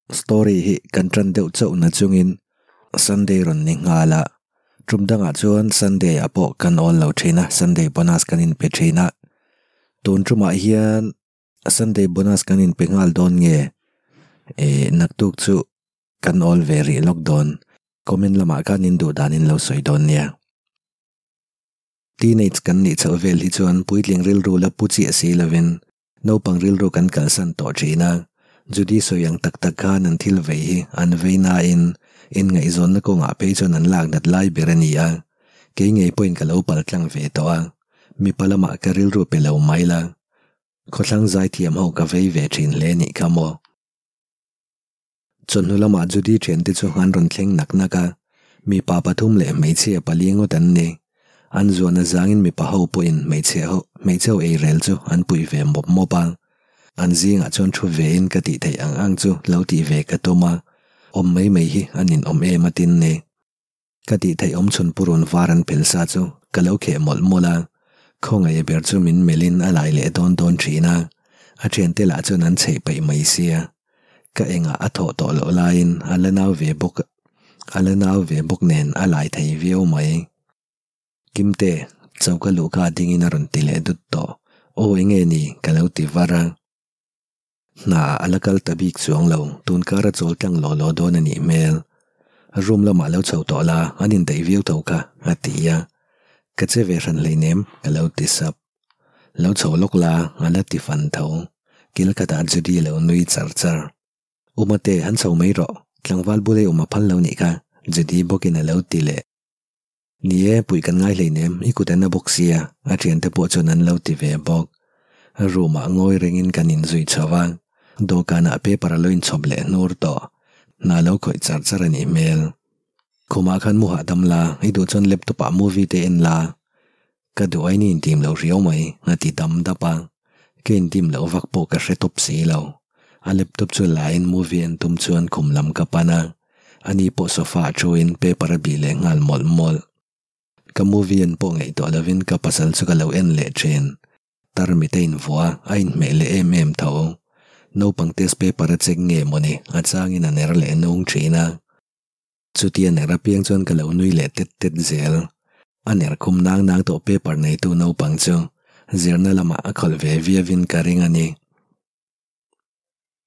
Story hi kan tan deuh chauh na chungin Sunday rawn ni nghal a, tum dangah chuan Sunday ah pawh kan awl lo thin a, Sunday bonus kan inpe thin a. Tun tumah hian Sunday bonus kan inpe nghal dawn nge? Eh naktuk chu kan awl ve rih lawk dawn. Comment lamah khan in duh dan in lo sawi dawn nia. Teenage kan nih chhoh vel hi chuan puitling rilru la pu chiah si lovin Naupang rilru kan kalsan tawh thin a, Judy sawi ang tak tak khan an thil vei hi an vei nain inngaihzawnna kawngah phei chuan an lak nat lai ber a ni a, kei ngei pawhin ka lo pal tlang ve tawh a, mipa lamah ka rilru pe lo mai la, khawthlang zaithiam ho ka vei ve thin hle nih kha maw. Chawhnu lamah Judy thiante chu an rawn thleng nak nak a, mipa pathum leh hmeichhia pali ngawt an ni. An zuan a zangin mipa ho pawhin hmeichhe ho hmeichhe ho eirel chu an puih ve mawp mawp a. An zingah chuan thu vein ka tih theih ang ang chu lo tih ve ka tum a, awm mai mai hi an inawm em a tin ni. Ka tih theih awm chhun purun var an phel sa chu ka lo kheh mawlh mawlh a, khawngaih ber chu min melhin a lai leh dawn dawn thin a, a thiante lah chuan an chheih peih mai sia. Ka engah a thawh tawh loh laiin a la nau ve bawk a la nau ve bawk nen a lai thei viau mai. Kimte, choka luhka dingin a rawn ti leh dut tawh. Aw enge ni? ka lo ti var a. Hna a la kal ta bik chuang lo, tun kar a chawl tlang law law dawn a nih hmel. Room lamah lo chho tawh la, an indaih viau tho kha, a ti a. Ka che ve hran hleinem, ka lo ti sap. Lo chho lawk la, a la ti fan tho. Kil khatah Judy lo nui char char. Umate, han chho mai rawh, tlangval bula i awm a phal lo nih kha, Judy bawkin a lo ti leh. Ni e, puih kan ngai hleinem, i kut an a bawk sia, a thiante pawh chuan an lo ti ve bawk. Room ah ngawi rengin kan inzui chho a, dawhkanah paper a lo inchhawp leh hnur tawh. Hna lo khawih char char a nih hmel. Khumah khan mu hahdam la, i duh chuan laptop ah movie te en la. Ka duh ain i intim lo riau mai, a ti dam dap a. Ka intim loh vak pawh ka hre tawp si lo. A laptop chu la in movie en tum chuan khum lam ka pan a. Ani pawh sofa ah thu in paper a bih leh nghal mawlh mawlh. Ka movie en pawh ngaihtuah lovin ka pasal chu ka lo en leh thin. Tarmit a invuah a, a inhmeh leh em em tho. Naupang test paper a check nge mawni a changin a ner leh nung thin a. Chutia ner apiang chuan ka lo nui leh tet tet zel. A ner khum nang nang tawh paper neitu naupang chu zirna lamah a khawlh ve viauin ka ring a ni.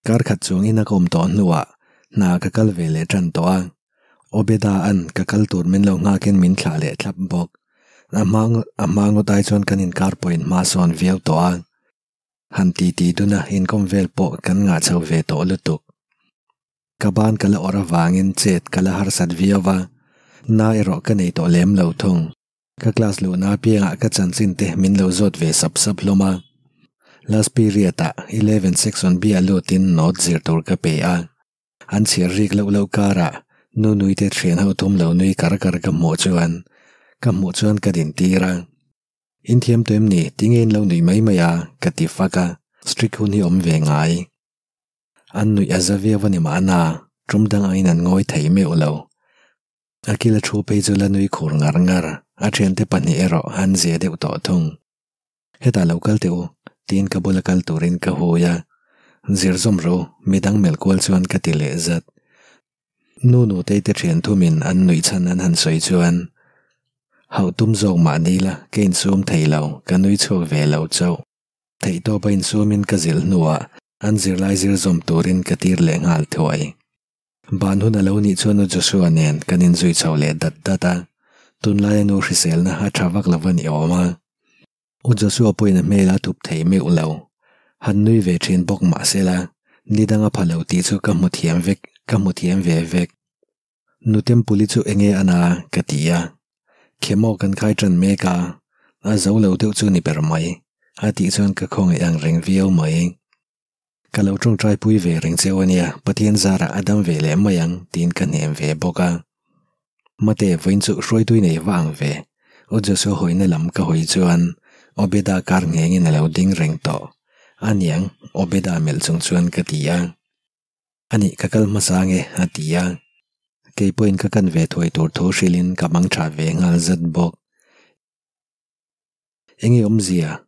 Kar khat chuang in a kawm tawh hnuah hna ka kal ve leh tan tawh a. Obeda an ka kal tur min lo nghakin min thlah leh thlap bawk. A hma a hma ngawt ai chuan kan inkar pawhin hma sawn viau tawh a. Han ti ti dun a inkawm vel pawh kan ngah chho ve tawh lutuk. Ka ban ka la awrh avangin chet ka la harsat viau a, na erawh ka nei tawh lem lo thung. Ka class luhna apiangah ka chanchin te min lo zawt ve sap sap hlawm a. Last period ah eleven section B ah lutin note zir tur ka pe a. An chhiar rik loh loh karah nu nui te thian ho thum lo nui kar kar ka hmuh chuan ka hmuh chuan ka din tir a. In thiam tawh em ni? Tinge in lo nuih mai mai a? ka ti fak a. Strict hun hi awm ve ngai. An nuih a za viau a ni mahna tum dang angin an ngawi thei meuh lo. A kil a thu phei chu la nui khur ngar ngar, a thiante pahnih erawh an zia deuh tawh thung. Hetah lo kal teh u, tiin ka bula kal turin ka hui a. Zir zawm rawh u, midang melh kual chuan ka ti leh zat. Nu nutei te thian thumin an nuih chhan an han sawi chuan, Hauh tum zawk mah ni la, ka insum thei lo, ka nui chhuak ve lo chauh. Theihtawp a insumin ka zilh hnuah an zirlai zir zawm turin ka tir leh nghal thuai. Ban hun a lo nih chuan U Joshua nen kan inzui chho leh dat dat a, tunlaia nu hriselna a tha vak lo va ni awm a. U Joshua pawhin a hmel a thup thei meuh lo. Han nui ve thin bawk mah sela, ni dang a pha lo tih chu ka hmu thiam vek, ka hmu thiam ve vek. Nu Tempuli chu enge a na? ka ti a. Khemaw kan khai tan mek a, a zo lo deuh chu ni ber mai, a tih chuan ka khawngaih ang reng viau mai. Ka lo tawngtai pui ve reng cheu a nia, Pathian zarah a dam ve leh mai ang tiin ka hnem ve bawk a. Mate, vawiin chu hruaitui nei va ang ve. U Joshua hawina lam ka hawi chuan Obeda kar nghengin a lo ding reng tawh. A niang, Obeda melh chung chuan ka ti a. Anih ka kal hmasa nge a ti a. Kei pawhin ka kan ve thuai tur thu hrilhin ka mang tha ve nghal zat bawk. Enge awmzia?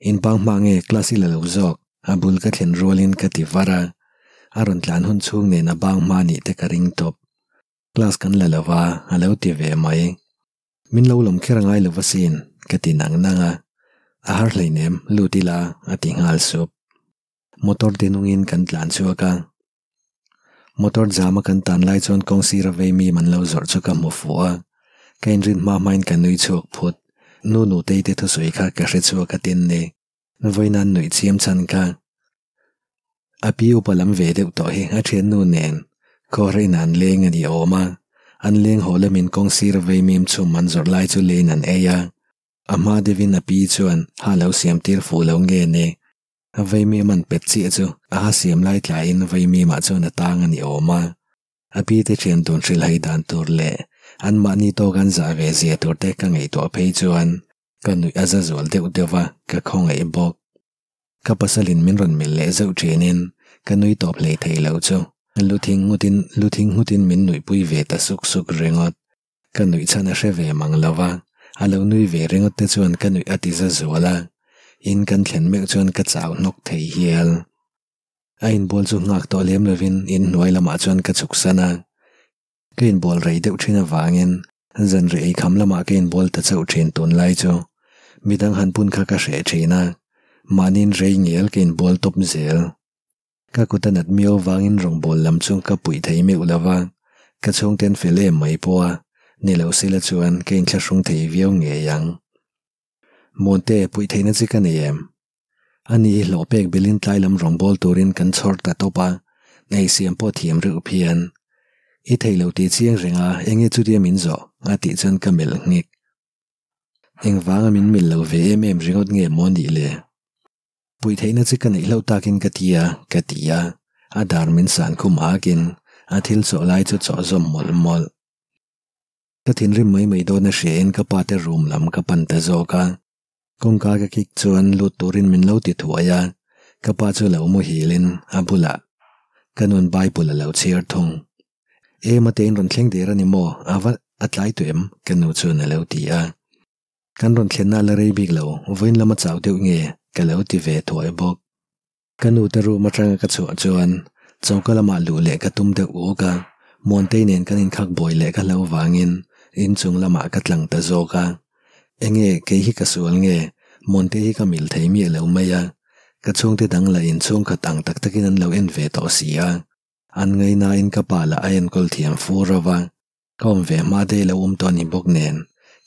In bang hma nge class i la lo zawk? A bul ka thlen rualin ka ti var a. A rawn tlan hun chhung nen a bang hma nih te ka ring tawp. Class kan la lo va, a lo ti ve mai. Min lo lawm kher a ngai lo va sin, ka ti nang nang a. A har hleinem, lut ila, a ti nghal sup. Motor te nungin kan tlan chhuak a. Motor jam a kan tan lai chuan kawng sira vei mi man lo zawrh chu ka hmu fuh a. Ka inrin hma hmain ka nui chhuak phut. Nu Nutei te thusawi kha ka hre chhuak a tin ni. Vawiin nuih chiam chhan kha. A pi upa lam ve deuh tawh hi a thiannu nen khawhrein an leng a ni awm a. An leng haw lamin kawng sira vei mim chhum an zawrh lai chu leiin an ei a. A hma deuhin a pi chuan ha lo siam tir fuh lo nge ni. Vaimim an pet chiah chu a ha siam lai tlaiin vaimimah chuan a tang a ni awm a. A pi te thian dun hrilhhai dan tur leh anmahni tawk an zah ve zia tur te ka ngaihtuah phei chuan ka nuih a za zual deuh deuh va, ka khawngaih bawk. Ka pasalin min rawn mil leh zeuh thinin ka nui tawp hlei thei lo chu lu thing nghutin lu thing nghutin min nuihpui ve ta suk suk ringawt. Ka nuih chhan a hre ve mang lo va, a lo nui ve ringawt te chuan ka nuih a ti za zual a, in kan thlen meuh chuan ka chau hnawk thei hial. A inbual chu nghak tawh lem lovin in hnuai lamah chuan ka chhuk san a. Ka inbual rei deuh thin avangin zan rei eikham lamah ka inbual ta chauh thin tunlai chu midang han pun kha ka hreh thin a, mahniin rei ngial ka inbual tawp zel. Ka kut a nat miau vangin rawngbawl lam chu ka puih thei meuh lo va, ka chhungten fel em mai pawh a, ni lo sila chuan ka inthlahrung thei viau ngei ang. Muante, puih theihna chi ka nei em? Ani hi hlawh pek belin tlai lam rawngbawl turin kan chhawr ta tawp a, ei siam pawh thiam reuh phian. I thei lo tih chiang reng a, enge chutia min zawh? a tih chuan ka melh nghek. Engvanga min mil lo ve em em ringawt nge maw nih le? Puih theihna chi ka neih hlauh takin ka ti a, ka ti a, a dar min san khum akin a thil chawh lai chu chawh zawm mawlh mawlh. Ka thinrim mai mai dawn a hria in ka pa te room lam ka pan ta zawk a, kawngka ka kik chuan lut turin min lo ti thuai a, ka pa chu lo muhil in a bulah ka nun Bible a lo chhiar thung. Ema te in rawn thleng der a ni maw? A va a tlai tawh em? Ka nu chuan a lo ti a. Kan rawn thlenna a la rei bik lo, vawiin lama chau deuh nge ka lo ti ve thuai bawk. Ka nu te room atanga ka chhuah chuan choka lamah luh leh ka tum deuh uk a, Muantei nen kan inkhak buai leh ka hlo vangin inchung lamah ka tlang ta zawk a. Enge kei hi ka sual nge Muantei hi ka mil thei miah lo mai a, ka chhungte dang lah inchhungkhat ang tak takin an lo en ve tawh si a, an ngainain ka pa lah a enkawl thiam fur ava. Ka awm ve hma te lo awm tawh a ni bawk nen,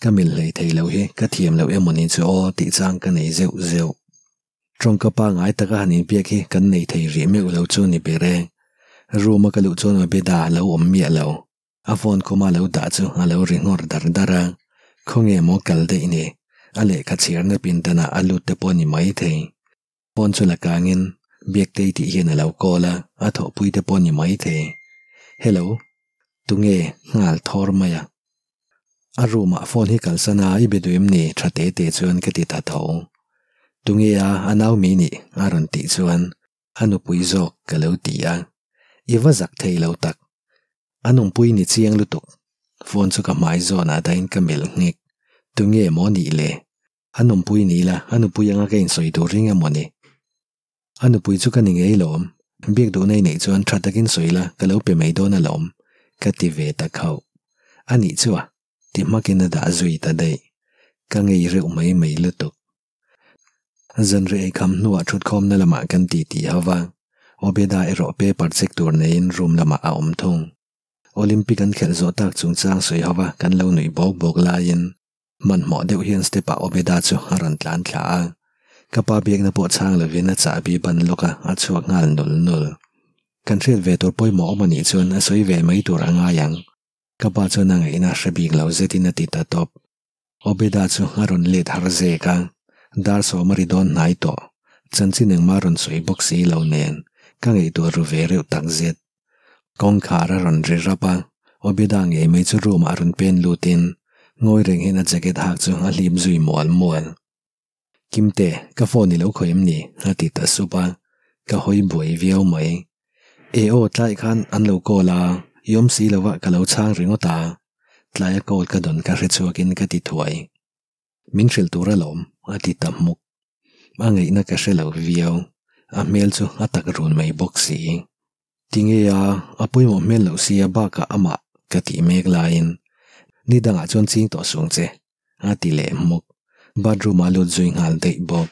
ka mil hlei thei lo hi ka thiam loh emaw ni chu aw tih chang ka nei zeuh zeuh. Tawngka pangai taka han inbiak hi kan nei thei rih meuh lo chu ni ber e. Room a ka luh chuan Obeda a lo awm miah lo. A phone khuma lo dah chu a lo ri nghawr dar dar a, khawnge maw kal daih ni, a lehkha chhiarna pindanah a lut te pawh a ni maithei. Phone chu la kangin Biaktei tih hian a lo call a, a thawhpui te pawh ni mai thei. Hello. Tunge nghal thawr mai a? A room ah phone hi kalsan a i be duh em ni tha te te chuan ka ti ta tho. Tunge a a nau mi nih a rawn tih chuan a nupui zawk ka lo ti a. I va zak thei lo tak. A nungpui ni chiang lutuk. Phone chu ka hmai zawnah dahin ka melh nghek. Tunge maw nih le? A nupui ni ila, a nupui anga ka insawi tur ring emaw ni? A nupui chu ka ni ngei lawm, biak duhna i neih chuan tha takin sawi la, ka lo pe mai dawn alawm, ka ti ve ta khauh. A nih chu a, ti hmakin a dah zui ta daih. Ka ngei reuh mai mai lutuk. Zanriah eikham hnuah thutkhawmna lamah kan ti ti ho va, Obeda erawh paper check tur neiin room lamah a awm thung. Olympic an khelh zawh tak chungchang sawi ho va kan lo nuih bawk bawk laiin Hmanhmawh deuh hian step ah Obeda chu a rawn tlan thla a, ka pa biakna pawh chhang lovin a chahbi ban lawk a, a chhuak nghal nul nul. Kan hriat ve tur pawimawh awm anih chuan a sawi ve mai tur a ngai ang. Ka pa chuan a ngaihna hre bik lo zetin a ti ta tawp. Obeda chu a rawn let har zek a, dar sawm a ri dawn hnai tawh. Chanchin engmah a rawn sawi bawk si lo nen ka ngaihtuah ru ve reuh tak zet. Kawngkhar a rawn ri rap a, Obeda ngei mai chu room ah rawn pen lutin ngawi reng hian a jacket hak chu a hlip zui mual mual. Kimte, ka phone i lo khawih em ni? a ti ta sup a, ka hawi buai viau mai. E aw, tlai khan an lo call a, i awm si lo a ka lo chhang ringawt a, tlaia call ka dawn ka hre chhuakin ka ti thuai. Min hrilh tur alawm, a ti ta hmuk. A ngaihna ka hre lo viau, a hmel chu a tak run mai bawk si. Tinge a, a pawimawh hmel loh sia bakah amah ka tih mek laiin ni dangah chuan ching tawh sung che a ti leh hmuk. Bathroom ah lut zui nghal daih bawk.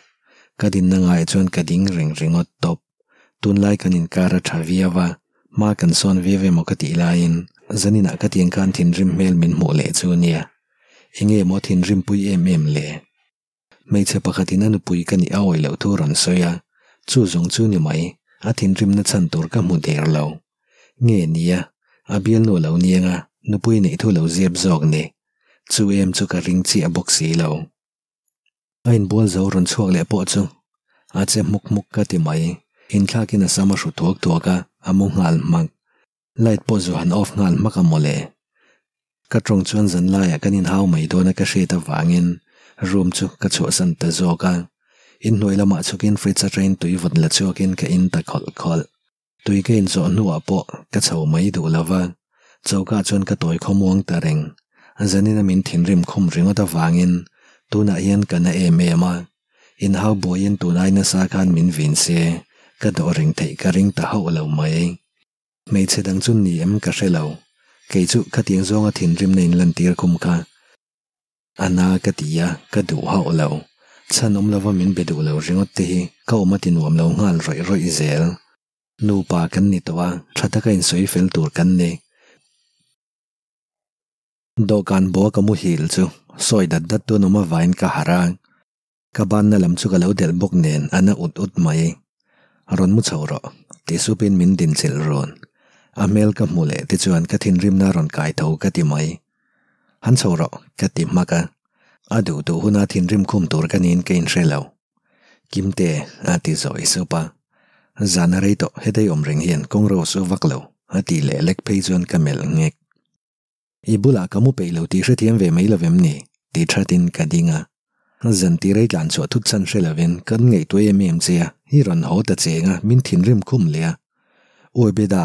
Ka dinna ngaiah chuan ka ding reng ringawt tawp. Tunlai kan inkar a tha viau a, hma kan sawn viau emaw ka tih laiin zaninah ka tiang khan thinrim hmel min hmuh leh chu nia. Enge maw thinrim pui em em le? Hmeichhe pakhatin a nupui ka nih a awih loh thu rawn sawi a, chu zawng chu ni mai, a thinrimna chhan tur ka hmu der lo. Nge nia, a bialnu lo niang a, nupui neih thu lo zep zawk ni. Chu em chu ka ring chiah bawk si lo. A inbual zo rawn chhuak leh pawh chu a che hmuk hmuk ka ti mai, inthlakin a sam a hru thuak thuak a, a mu nghal hmak. Light pawh zu han off nghal hmak a mawle. Ka tawng chuan zan laiah kan inhau mai dawn a ka hriat avangin room chu ka chhuahsan ta zawk a. Inhnuai lamah chhukin fridge atangin tui vawt la chhuakin ka in ta khawlh khawlh. Tui ka inzawh hnuah pawh ka chho mai duh lo va, choka chuan ka tawi khawmuang ta reng. Zanina min thinrim khum ringawt avangin tunah hian ka na em em a. Inhau buaiin tunai nasa khan min vin se, ka dawh reng theih ka ring ta hauh lo mai. Hmeichhe dang chu ni em ka hre lo. Kei chu khatiang zawnga thinrimna inlantir khum kha a na ka ti a, ka duh hauh lo. Chhan awm lova min be duh lo ringawt te hi ka awm a ti nuam lo nghal rawih rawih zel. Nupa kan ni tawh a, tha taka insawi fel tur kan ni. Dawhkan bua ka muhil chu sawi dat dat tun awm avain ka harh a. Ka banna lam chu ka lo delh bawk nen a na ut ut mai. Rawn mu chho rawh, ti supin min dinchilh rawn. A hmel ka hmu leh te chuan ka thinrimna rawn kai tho ka ti mai. Han chho rawh, ka ti hmak a. A duh duh huna thinrim khum tur ka niin ka inhre lo. Kimte, a ti zawi sup a. Zan a rei tawh, hetei awm reng hian kawng ro su vak lo, a tih leh lek phei chuan ka melh nghek. I bulah ka mu peih lo tih hrethiam ve mai lovem ni? ti thatin ka ding a. Zan tir ei tlan chhuah thut chhan hre lovin kan ngaihtuah em em che a, i rawn haw ta cheng a, min thinrim khum leh a. Awi Beda,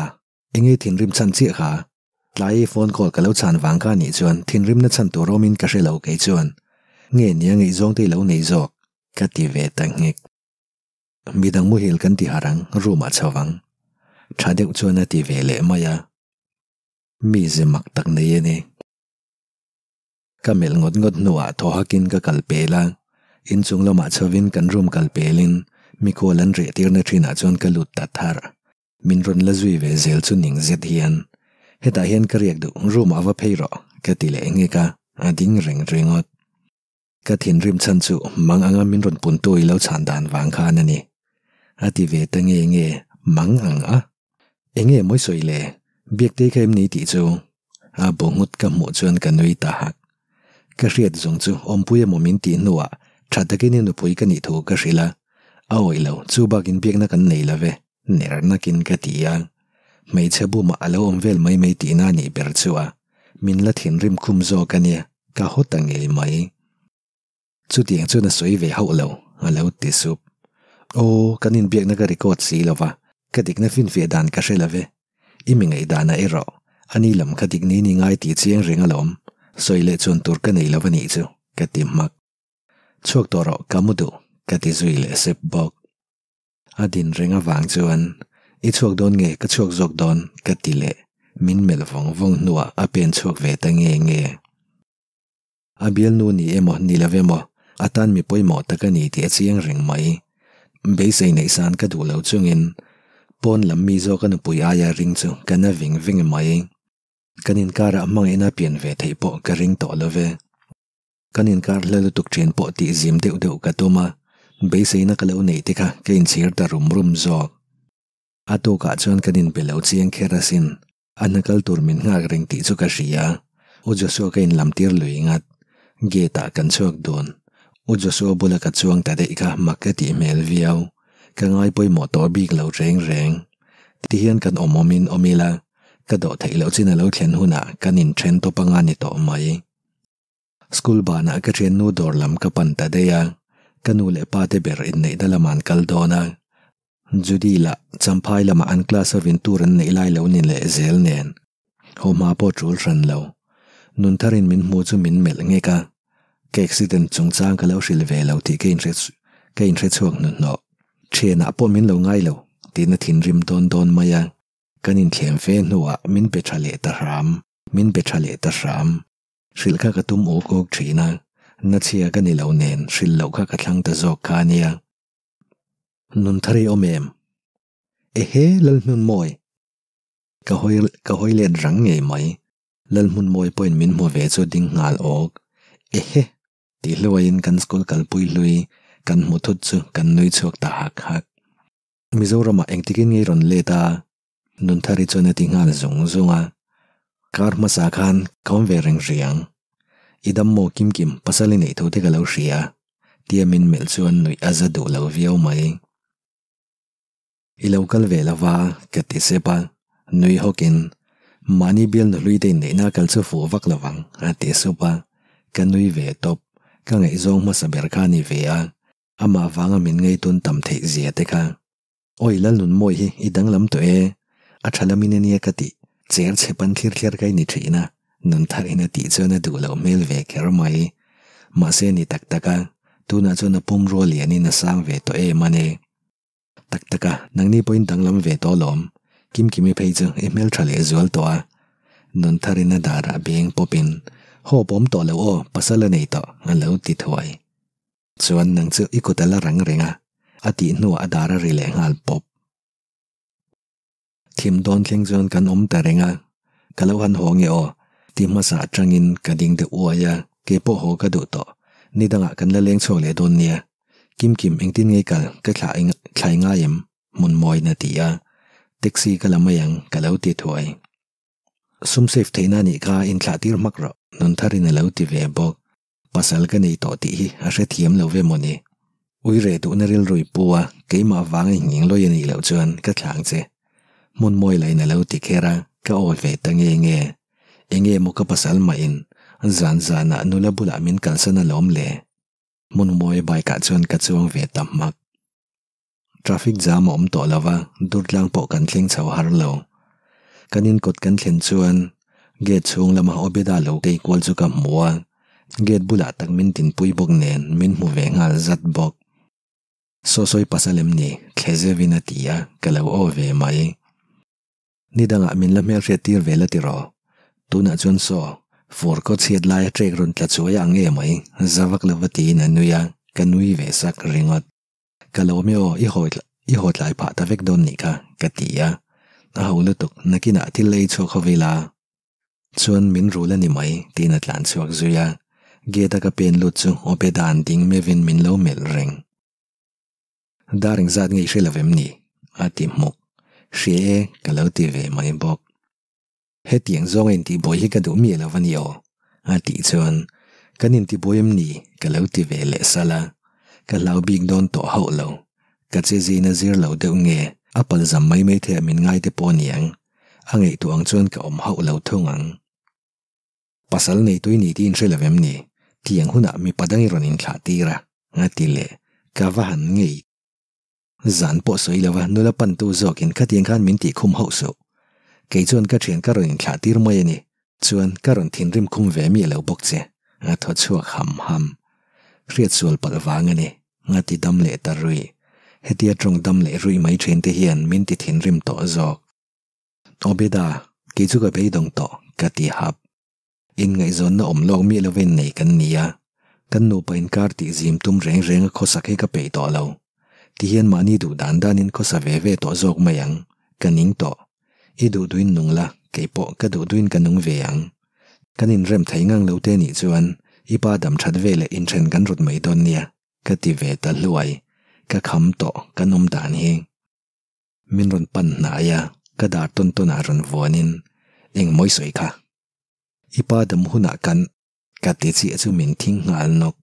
enge thinrim chhan chiah kha? Tlai i phone call ka lo chhan vang kha nih chuan thinrimna chhan tur awmin ka hre lo kei chuan. Nge nia ngaihzawng te i lo nei zawk? ka ti ve ta nghek. Midang muhil kan ti harh ang, room ah chho vang. Tha deuh chuan a ti ve leh mai a. Mi ze mak tak nei a ni. Ka melh ngawt ngawt hnuah thaw hakin ka kal pel a, inchung lamah chhovin kan room kal pelin mikhual an reh tirna thinah chuan ka lut ta thar. Min rawn la zui ve zel chu ning zet hian, Hetah hian ka riak duh, room ah va phei rawh, ka ti leh nghek a, a ding reng ringawt. Ka thinrim chhan chu mang anga min rawn puntu i lo chhan dan vang khan a ni. A ti ve ta nge nge, mang ang a? Enge mawi sawi le? Biaktei kha em ni tih chu? A bu nghut ka hmuh chuan ka nui ta hak. Ka hriat zawng chu awmpui emaw min tih hnuah tha takin i nupui ka nih thu ka hrilh a. A awih lo, chu bakin biakna kan nei lo ve, ner nakin ka ti a. Hmeichhe bumah a lo awm vel mai mai tihna a nih ber chu a. Min la thinrim khum zawk a nia, ka haw ta ngei mai. Chutiang chuan a sawi ve hauh lo, a lo ti sup. Aw, kan inbiakna ka record si lo va, ka dikna finfiah dan ka hre lo ve. I mi ngaihdanah erawh, a ni lam kha dik ni ni ngai tih chiang reng alawm, sawi leh chuan tur ka nei lo a nih chu, ka ti hmak. Chhuak tawh rawh, ka mu duh, ka ti zui leh sep bawk. A din reng avang chuan, I chhuak dawn nge ka chhuak zawk dawn? ka ti leh, min melh vawng vawng hnuah a pen chhuak ve ta nge nge. A bialnu ni emaw ni lo emaw, a tan mi pawimawh tak a ni tih a chiang reng mai. Beisei neih san ka duh lo chungin, pawn lam mi zawk a nupui aia ring chu ka na veng veng mai. Kan inkarah hmangaihna pian ve theih pawh ka ring tawh lo ve. Kan inkar hla lutuk ṭhian pawh tih zim deuh deuh ka tum a, beiseina ka lo neih te kha ka inchhir ta rum rum zawk. A tukah chuan kan inbe lo chiang kher asin, a hna kal tur min nghak reng tih chu ka hria. U Joshua ka inlam tir lui ngat. Gate ah kan chhuak dun. U Joshua bula ka chuang ta daih kha mak ka tih hmel viau. Ka ngai pawimawh tawh bik lo reng reng. Tihian kan awm awmin awm ila, ka dawh theih loh chin a lo thlen hunah kan inthen tawp anga ni tawh mai. School banah ka thiannu dawr lam ka pan ta daih a, ka nu leh pa te ber inneihna lamah an kal dawn a. Judy lah Champhai lamah an class hovin tour an neih lai lo ni leh zel nen haw hma pawh tul hran lo. Nuntharin min hmu chu min melh nghek a, ka accident chungchang ka lo hrilh ve lo tih ka inhre ka inhre chhuak hnuhnawh. Thianah pawh min lo ngai lo tiin a thinrim dawn dawn mai a. Kan inthlem fe hnuah min pe tha leh ta hram, min pe tha leh ta hram. Hrilh kha ka tum uk uk thin a, na chhia ka ni lo nen hrilh loh kha ka thlang ta zawk kha a nia. Nun thar i awm em? Ehe, Lalhmunmawi! Ka hawi ka hawi let rang ngei mai. Lalhmunmawi pawhin min hmu ve chu ding nghal awk. Ehe! Tih hluaiin kan school kalpui hlui kan hmu thut chu kan nui chhuak ta hak hak. Mizoramah engtikin ngei rawn let a? Nunthari chuan a ti nghal zung zung a. Kar hmasa khan ka awm ve reng riang. I dam maw Kim Kim, pasal i neih thu te ka lo hria a, tia min melh chuan nuih a za duh lo viau mai. I lo kal ve lo va, ka ti sep a. Nui hawkin, Mahni bialnu hlui te inneihna kal chu fuh vak lo vang, a ti sup a. Ka nui ve tawp. Ka ngaihzawng hmasa ber kha a ni ve a. Amah vanga min ngaitun tam theih zia te kha. Awi Lalnunmawi hi i danglam tawh e, a tha lamin ania ka tih, cher chhe pan thlir thliar ka i ni thin a, nun thar in a tih chuan a duh loh hmel ve kher mai. Mahse ni tak tak a, tunah chuan a pum rual lianin a sang ve tawh em a ni. Tak tak a, nangni pawhin danglam ve tawh alawm, Kimkimi phei chu i hmel tha leh zual tawh a. Nun tharin a darah beng pawpin, Haw pawm tawh lo aw, pasal a nei tawh, a lo ti thuai. Chuan nang chu i kut a la rang reng a, a tih hnuah a dar a ri leh nghal pawp. Thim dawn thleng chuan kan awm ta reng a, ka lo han haw nge aw, ti hmasa atangin ka ding deuh uai a, kei pawh haw ka duh tawh, ni dangah kan la leng chhuak leh dawn nia. Kim Kim engtin nge kal ka thlah thlai ngai em? Hmun mawiin a ti a, taxi ka la mai ang ka lo ti thuai. Sum save theihna anih kha inthlah tir hmak rawh, Nuntharin a lo ti ve bawk. Pasal ka nei tawh tih hi a hrethiam lo ve mawni. Ui reh duhna rilru i pu a, keimah vanga i nghing lawi a nih loh chuan ka thlang che. Hmun mawi lahin a lo ti kher a, ka awi ve ta nge nge. Enge maw ka pasal mahin zan zanah nula bulah min kalsan alawm le. Hmun mawi bike ah chuan ka chuang ve ta hmak. Traffic jam a awm tawh lo va, Durtlang pawh kan thleng chho har lo. Kan inkawt kan thlen chuan gate chhung lama Obeda lo tei kual chu ka hmu a, gate bulah tak min tinpui bawk nen min hmu ve nghal zat bawk. Saw sawi pasal em ni? Thle zeuhin a ti a, ka lo aw ve mai. Ni dangah min la hmelhriat tir ve la tiraw? Tunah chuan saw, fur khaw chhiat laia trek rawn tla chuai ang nge mai, za vak lova tiin a nui a, ka nui ve sak ringawt. Ka lo mi aw, i hawi i haw tlai phah ta vek dawn nih kha, ka ti a. A ho lutuk, nakinah thil ei chhuak ho ila. Chuan min rul a ni mai, tiin a tlan chhuak zui a. Gate a ka pen lut chu Obeda an ding meuhin min lo melh reng. Dar engzat nge i hre lo vem ni? a ti hmuk. Hria e, ka lo ti ve mai bawk. Hetiang zawnga intihbuai hi ka duh miah lo va ni aw, a tih chuan, Kan intihbuai em ni? ka lo ti ve leh salh a. Ka hlau bik dawn tawh hauh lo. Ka che zin a zir lo deuh nge, a palzam mai mai theiah min ngai te pawh niang. A ngaihtuah ang chuan ka awm hauh lo thung ang. Pasal nei tui ni tiin hre lo em ni? Tiang hunah mipa dang i rawn inthlah tir a, a ti leh. Ka va han ngei. Zan pawh sawi lova nula pantu zawkin khatiang khan min tih khum hauh suh. Kei chuan ka thian ka rawn inthlah tir mai a ni. Chuan ka rawn thinrim khum ve miah lo bawk che, a thaw chhuak ham ham. Hriat sual palh vang a ni, a ti dam leh ta ruih. Hetia tawng dam leh ruih mai thin te hian min ti thinrim tawh zawk. Obeda, kei chu ka beidawng tawh, ka ti hap. Inngaihzawnna awm lawk miah lova innei kan ni a, kan nupa inkar tih zim tum reng renga khawsak hi ka peih tawh lo. Tihian mahni duh dan danin khawsa ve ve tawh zawk mai ang, ka ning tawh. I duh duhin nung la, kei pawh ka duh duhin ka nung ve ang. Kan inrem thei ngang lo te nih chuan i pa dam that ve leh inthen kan rawt mai dawn nia, ka ti ve ta hluai. Ka kham tawh, kan awm dan hi. Min rawn pan hnai a, ka dar tawn tawnah rawn vuanin, Eng mawi sawi kha? I pa dam hunah kan ka ti chiah chu min thing nghal nawk.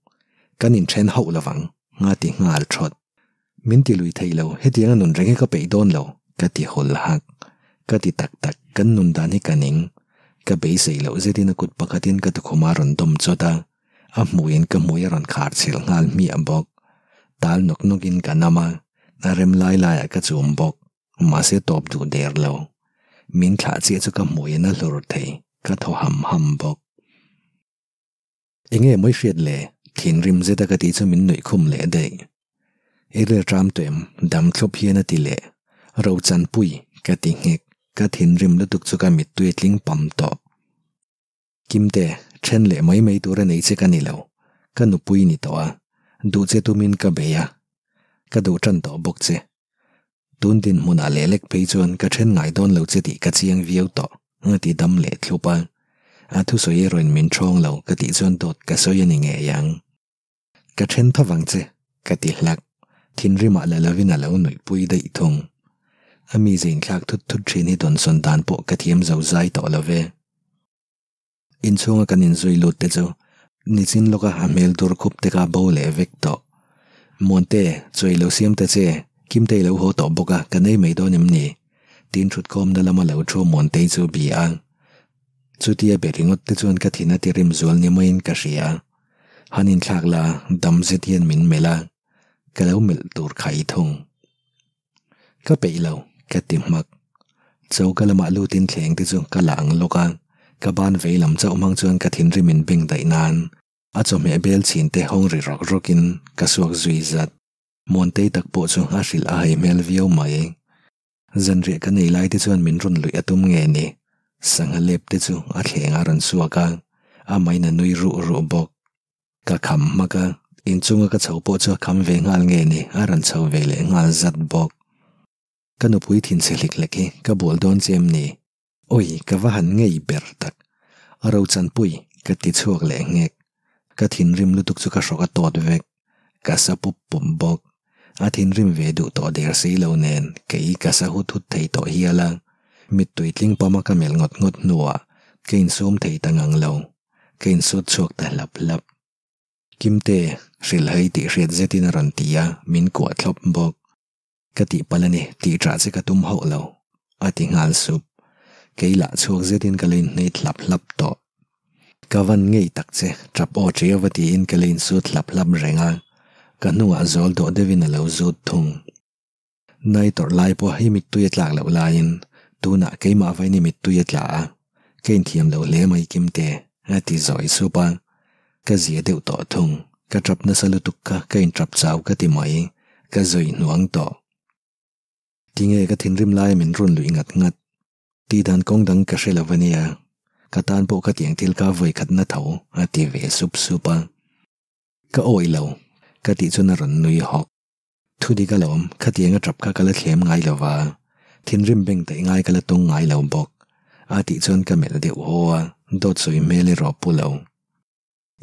Kan inthen hauh lovang, nga ti nghal thawt. Min ti lui thei lo, hetianga nun reng hi ka peih dawn lo, ka ti hawl hak. Ka ti tak tak, kan nun dan hi ka ning. Ka beisei loh zetin a kut pakhatin ka tukhum a rawn dawm chawt a, a hmuiin ka hmui a rawn khar chhilh nghal hmiah bawk. Tal nawk nawkin ka nam a, a rem lai laiah ka chum bawk. Mahse tawp duh der lo. Min thlah chiah chu ka hmuiin a hlur thei, ka thaw ham ham bawk. Enge mawi hriat le? Thinrim zeta ka tih chu min nuih khum leh daih. I rel ṭam tawh em? Dam thlup hian a ti leh. Rochanpui ka ti nghek. Ka thinrim lutuk chu ka mittui a tling pam tawh. Kimte, then leh mai mai tur a nei che ka ni lo. Ka nupui ni tawh a, duh che tumin ka bei a. Ka duh tan tawh bawk che. Tun dinhmunah leh lek phei chuan ka then ngai dawn lo che tih ka chiang viau tawh, a ti dam leh thlup a. A thusawi erawhin min thawng lo ka tih chuan dawt ka sawi a ni ngei ang. Ka then tho vang che, ka ti hlak. Thinrimah la lovin a lo nuihpui daih thung. A mize inthlak thut thut thin hi dawnsawn dan pawh ka thiam zo zai tawh lo ve. Inchhunga kan inzui lut te chu nichin lawka a hmel dur khup te kha bo leh vek tawh. Muante, chawi lo siam ta che, Kimtei lo haw tawh bawk a, kan ei mai dawn em ni? Tiin thutkhawmna lama lo thu Muantei chu bia a. Chutia be ringawt te chuan ka thin a ti rim zual ni maiin ka hria. Han inthlak la, dam zet hian min melh a, ka lo melh tur khai thung. Ka peih lo, ka ti hmak. Choka lamah lutin thleng te chu ka la ang lawk a, ka ban vei lam chauh hmang chuan ka thinrim in beng daih nan a chawhmeh bel chhin te hawng ri rawk rawkin ka suak zui zat. Muantei tak pawh chu a hrilh a hai hmel viau mai. Zanriah ka nei lai te chuan min rawn luih a tum nge ni? Sangha lep te chu a thleng a rawn suak a, a main a nui ruh ruh bawk. Ka kham hmak a, inchunga ka chho pawh chu a kham ve nghal nge ni a rawn chho ve leh nghal zat bawk. Ka nupui thinchhe hlik hlek hi ka bual dawn che em ni? Awi, ka va han ngei ber tak. A rochanpui, ka ti chhuak leh nghek. Ka thinrim lutuk chu ka hrawk a tawt vek. Ka sa pup pup bawk. A thinrim ve duh tawh der si lo nen kei ka sa hut hut thei tawh hial a. Mittui tling pama ka melh ngawt ngawt hnuah ka insum thei ta ngang lo. Ka insut chhuak ta hlap hlap. Kimte, hrilhhai tih hriat zetin a rawn ti a, min kuah thlawp bawk. Ka tihpalh a ni, tih ṭah che ka tum hauh lo, a ti nghal sup. Kei lah chhuak zetin ka la inhneit hlap hlap tawh. Ka van ngei tak che, ṭap aw ṭi ava tiin ka la insut hlap hlap reng a, ka hnungah zawl dawh deuhin a lo zut thung. Nai tawrh lai pawh i mittui a tlak loh laiin tunah keimah vain i mittui a tla a, ka inthiam lo hle mai Kimte, a ti zawi sup a. Ka zia deuh tawh thung, ka ṭap nasa lutuk kha ka inṭap chau ka ti mai, ka zui hnuang tawh. Tinge ka thinrim laia min rawn luih ngat ngat? Tih dan kawng dang ka hre lo a nia, ka tan pawh ka tiang thil kha vawi khatna tho a ti ve sup sup a. Ka awih lo, ka tih chuan a rawn nui hawk. Thu dik alawm, khatiang a ṭap kha ka la thlem ngai lo va, thinrim beng daih ngai ka la tung ngai lo bawk. A tih chuan ka melh deuh haw a, dawt sawi hmel erawh pu lo.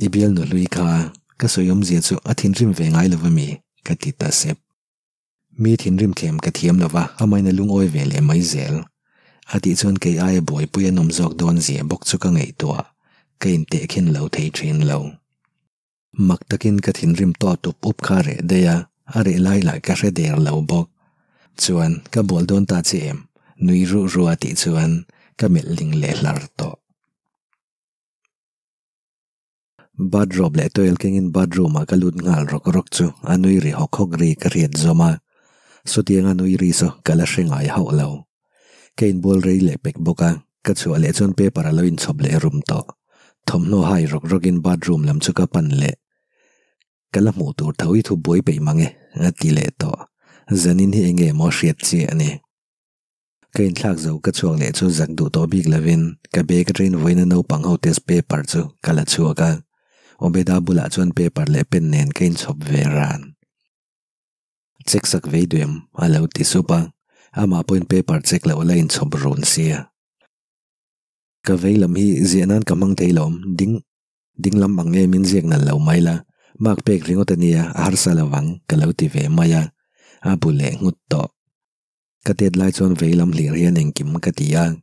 I bialnu hlui kha, ka sawi awmzia chu a thinrim ve ngai lo va mi? ka ti ta sep. Mi thinrim thlem ka thiam lo va, amahin a lungawi ve leh mai zel. A tih chuan kei aia buaipui an awm zawk dawn zia bawk chu ka ngaihtuah, ka intehkhin lo thei thin lo. Mak takin ka thinrim tawh tup up kha reh daih a, a reh lai lah ka hre der lo bawk. Chuan, ka bual dawn ta che em? Nui ruh ruh a tih chuan ka melh ling leh hlar tawh. Bathrobe leh towel kengin bathroom ah ka lut nghal rawk rawk chu a nui ri hawk hawk ri ka hriat zawm a, sawtianga nui ri saw ka la hre ngai hauh lo. Ka inbual rei leh pek bawk a, ka chhuah leh chuan paper a lo inchhawp leh rum tawh. Thawmhnaw hai rawk rawkin bathroom lam chu ka pan leh. Ka la hmuh tur tho i thu buai peih mang e, a ti leh tawh. Zanin hi enge maw hriat chiah a ni. Ka inthlak zo ka chhuak leh chu zak duh tawh bik lovin ka bag atangin vawiina naupang ho test paper chu ka la chhuak a. Obeda bulah chuan paper leh pen nen ka inchhawp ve ran. Check sak vei duh em? a lo ti sup a, amah pawhin paper check loh la inchhawp run sia. Ka vei lam hi ziah nan ka hmang thei lo, ding ding lam ang em in ziak nalh lo mai la, mark pek ringawt a nia, a harsa lo vang, ka lo ti ve mai a, a bu leh nghut tawh. Ka tet lai chuan vei lam hlir hian engkim ka ti a,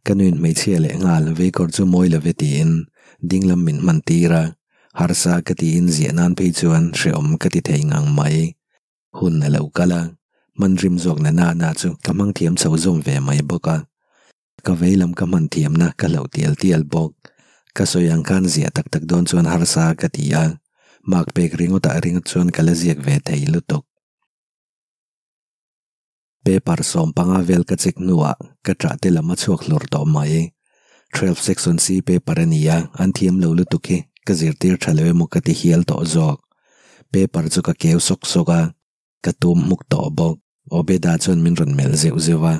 ka nuin hmeichhia leh nghal vei kawr chu mawi lo ve tiin ding lam min hman tir a, harsa ka tiin ziah nan phei chuan hrehawm ka ti thei ngang mai. Hun a lo kal a, hman rim zawk na na na chu ka hmang thiam chho zawm ve mai bawk a. Ka vei lam ka hman thiamna ka hlauh tial tial bawk. Ka sawi ang khan ziah tak tak dawn chuan harsa ka ti a, mark pek ringawtah ringawt chuan ka la ziak ve thei lutuk. Paper 15 vel ka check hnuah ka ṭah te lam a chhuak hlur tawh mai. Twelve section C paper a ni a, an thiam lo lutuk hi ka zirtir ṭha lo emaw ka ti hial tawh zawk. Paper chu ka keu sawk sawk a, ka tum hmuk tawh bawk. Obeda chuan min rawn melh zeuh zeuh a.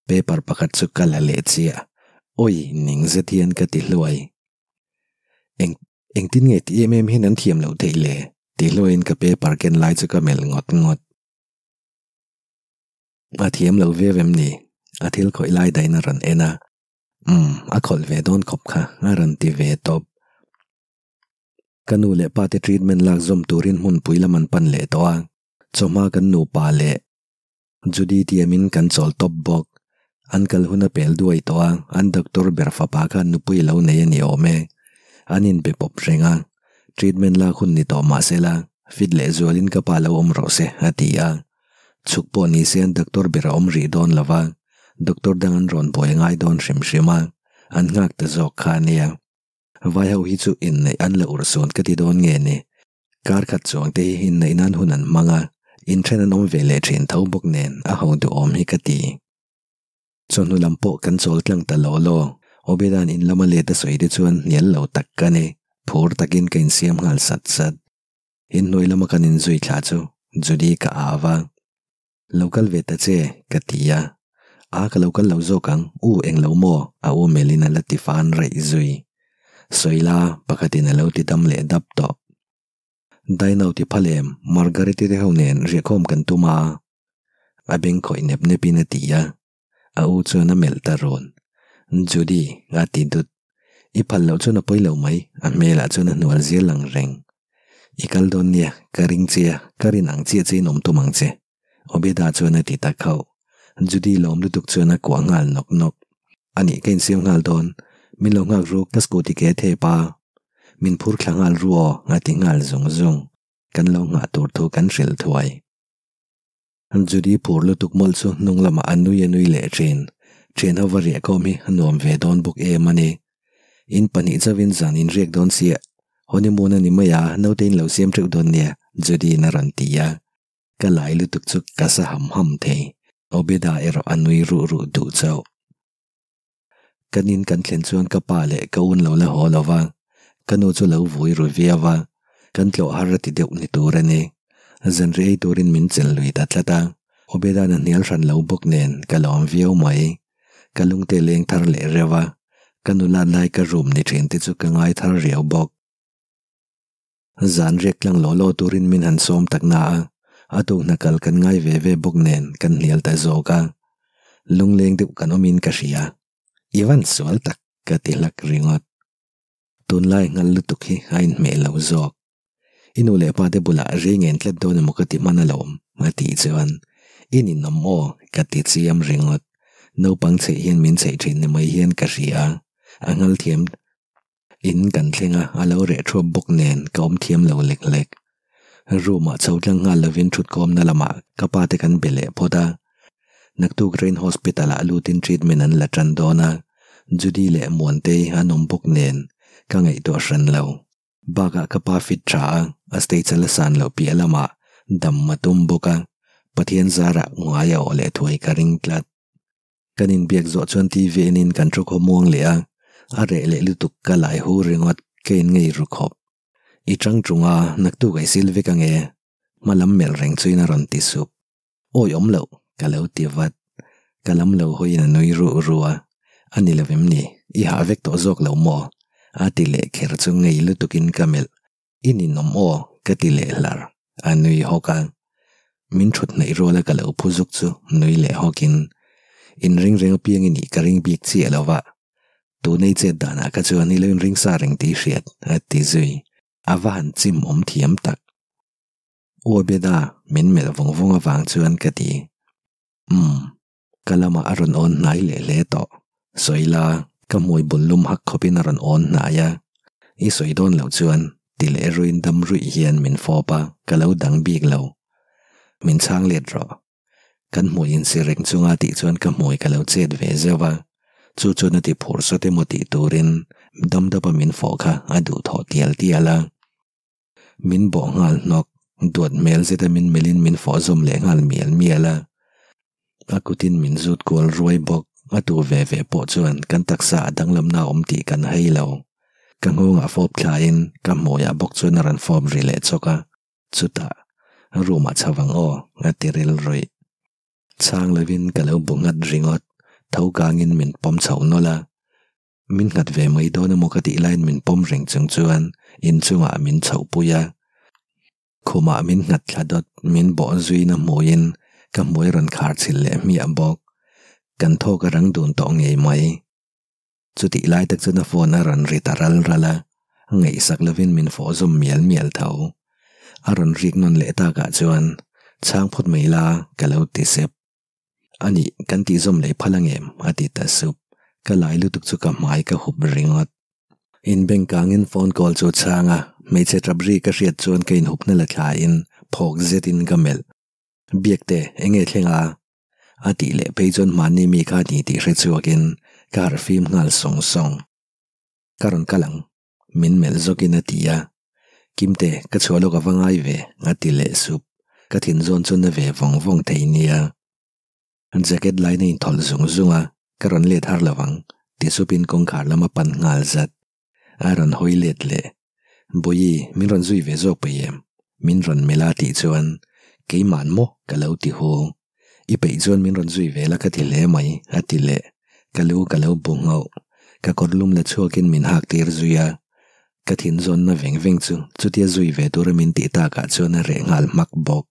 Paper pakhat chu ka la leh chiah. Awi, ning zet hian ka ti hluai. Eng, engtin nge ti em em hian an thiam loh theih le? Ti hluaiin ka paper ken lai chu ka melh ngawt ngawt. A thiam lo viau em ni? A thil khawih lai dahin a rawn en a. Umm, a khawlh ve dawn khawp kha, a rawn ti ve tawp. Ka nu leh pa te treatment lak zawm turin hmunpui lam an pan leh tawh a, chawhma kan nupa leh Judy tiamin kan chawl tawp bawk. An kal hun a pel duai tawh a, an doctor ber fapa khan nupui a lo nei a ni awm e. An inbe pawp reng a, treatment lak hun ni tawh mah sela, fit leh zualin ka pa lo awm rawh se, a ti a. Chhuk pawh ni se an doctor ber a awm rih dawn lo va, doctor dang an rawn buai ngai dawn hrim hrim a, an nghak ta zawk kha a nia. Vai ho hi chu inneih an la urhsuan ka ti dawn nge ni? Kar khat chuang te hi inneih nan hun an hmang a, inthen an awm ve leh thin tho bawk nen a ho duhawm hi ka ti. Chawhnu lam pawh kan chawl tlang ta law law, Obedan in lama let a sawi te chuan hnial lo tak ka ni, phur takin ka insiam nghal sat sat. Inhnuai lama kan inzui thla chu Judy ka au a. Lo kal ve ta che, ka ti a. A ka lo kal lo zawk ang, u eng lo maw? A u melin a la ti fan raih zui. Sawi la, pakhatin a lo ti dam leh dap tawh. Dino ti phal em, Margareti te ho nen riahkhawm kan tum a. A beng khawih nep nepin a ti a. A u chuan a melh ta rawn. Judy, a ti dut. I phal loh chuan a pawi lo mai, a hmelah chuan a hnual zia lang reng. I kal dawn nia, ka ring che a, ka rin ang chiah che in awm tum ang che. Obeda chuan a ti ta khauh. Judy lawm lutuk chuan a kuah nghal nawk nawk. A nih ka insiam nghal dawn, min lo nghak ru ka scooty ke thep a. Min phur thla nghal ru aw, a ti nghal zung zung. Kan lo nghah tur thu kan hrilh thuai. Judy phur lutuk mawlh chu hnung lamah a nui a nui leh thin. Thian ho va riah khawm hi a nuam ve dawn bawk em a ni. In pahnih chauhin zan in riak dawn sia, honeymoon a ni mai a, naute in lo siam teuh dawn nia, Judy-in a rawn ti a. Ka lai lutuk chu ka sa ham ham thei. Obeda erawh a nui ruh ruh duh chauh. Kan in kan thlen chuan ka pa leh ka un lo la haw lo va, ka nu chu lo vui ru viau a, kan tlawh har a ti deuh ni tur a ni. Zanri ei turin min chelh lui ta tlat a, Obedan a hnial hran lo bawk nen ka lawm viau mai. Ka lungte leng thar leh reuh a, ka nula lai ka room ni thin te chu ka ngai thar riau bawk. Zan riak tlang law law turin min han sawm tak na a, a tuk hna kal kan ngai ve ve bawk nen kan hnial ta zawk a. Lungleng deuh kan awmin ka hria. I van sual tak ka ti hlak ringawt. Tunlai nghal lutuk hi a inhmeh lo zawk. I nu leh pa te bulah rei ngen tlat dawn emaw ka ti hman alawm a tih chuan i ninawm aw ka ti chiam ringawt. Naupang chheih hian min chheih thin ni mai hian ka hria. A nghal thiam In kan thleng a, a lo reh thuap bawk nen ka awm thiam lo lek lek. Room ah chho tlang nghal lovin thutkhawmna lamah ka pa te kan be leh phawt a. Naktuk Rain Hospital ah lutin treatment an la tan dawn a, Judy leh Muantei an awm bawk nen ka ngaihtuah hran lo. Bakah ka pa fit tha a, a stage a la san loh piah lamah dam a tum bawk a, Pathian zarah ngai a awh leh thuai ka ring tlat. Kan inbiak zawh chuan TV enin kan thu khaw muang leh a, a reh leh lutuk ka lai hu ringawt ka in ngei ru khawp. I chang tung a, naktuk ai sil vek ange. Hma lam melh reng chuin a rawn ti sup. Awi awm loh, ka lo ti vat. Ka lam lo hawiin a nui ruh ruh a, a ni lo em ni, i hah vek tawh zawk lo maw? A ti leh kher chu ngei lutukin ka melh. I ninawm aw, ka ti leh hlar. A nui hawk a. Min thut hnaih ruala ka lo phu zuk chu nui leh hawkin, Inring reng apiang i nih ka ring bik chiah lo va. Tunei chet danah kha chuan i lo inring sa reng tih hriat, a ti zui. A va han chim awm thiam tak. Uabeda, min melh vawng vawng avang chuan ka ti. Umm. Ka lamah a rawn awn hnai leh hle tawh. Sawi la, ka hmui bul lum hak khawpin a rawn awn hnai a. I sawi dawn loh chuan ti leh ruin dam ruih hian min fawp a, ka lo dang bik lo. Min chhang let rawh. Kan hmui insi reng chunga tih chuan ka hmui ka lo chet ve zeuh a. Chu chuan a ti phur sawt emaw tih turin dam dapa min fawh kha a duhthawh tial tial a. Min bawh nghal hnawk, duat hmel zeta min melhin min fawh zawm leh nghal mial mial a. A kutin min zut kual ruai bawk, a tu ve ve pawh chuan kan taksa a danglamna a awm tih kan hei lo. Ka nghawngah fawp thlain ka hmuiah bawk chuan a rawn fawp ri leh chawk a, chutah, room ah chho ang aw, a ti ril ruih. Chhang lovin ka lo bu nghat ringawt. Tho kangin min pawm chho nawlh a. Min nghat ve mai dawn emaw ka tih laiin min pawm reng chung chuan inchungah min chhohpui a. Khumah min nghat thla dawt, min bawh zuina hmuiin ka hmui rawn khar chhilh leh hmiah bawk. Kan thawk a rang dun tawh ngei mai. Chutih lai tak chuan a phone a rawn ri ta ral ral a, ngaihsak lovin min fawh zawm mial mial tho. A rawn rik nawn leh takah chuan chhang phawt mai la ka lo ti sep. A nih, kan tih zawm leh phal ang em? a ti ta sup. Ka lai lutuk chu ka hmai ka hup ringawt. Inbengkangin phone call chu chhang a, hmeichhe tap ri ka hriat chuan ka inhupna la thlain phawk zetin ka melh. Biakte, enge thleng a? A tih leh phei chuan hmanni mi kha ni tih hre chhuakin ka harh fim nghal sawng sawng. Ka rawn kal ang, min melh zawkin a ti a. Kimte, ka chhuah lawk a va ngai ve, a ti leh sup. Ka thin zawn chu na ve vawng vawng thei nia. Jacket lain a inthawlh zung zung a, ka rawn let har lo ang, ti supin kawngkhar lam a pan nghal zat. A rawn hawi let leh. Bawihi, min rawn zui ve zawk peih em? Min rawn melh a tih chuan, Keima'n maw? ka lo ti hu. I peih chuan min rawn zui ve la ka ti hle mai, a ti leh. Ka lu ka lo bu nghauh. Ka kawr lum la chhuakin min hak tir zui a. Ka thin zawnna veng veng chu chutia zui ve tura min tih takah chuan a reh nghal hmak bawk.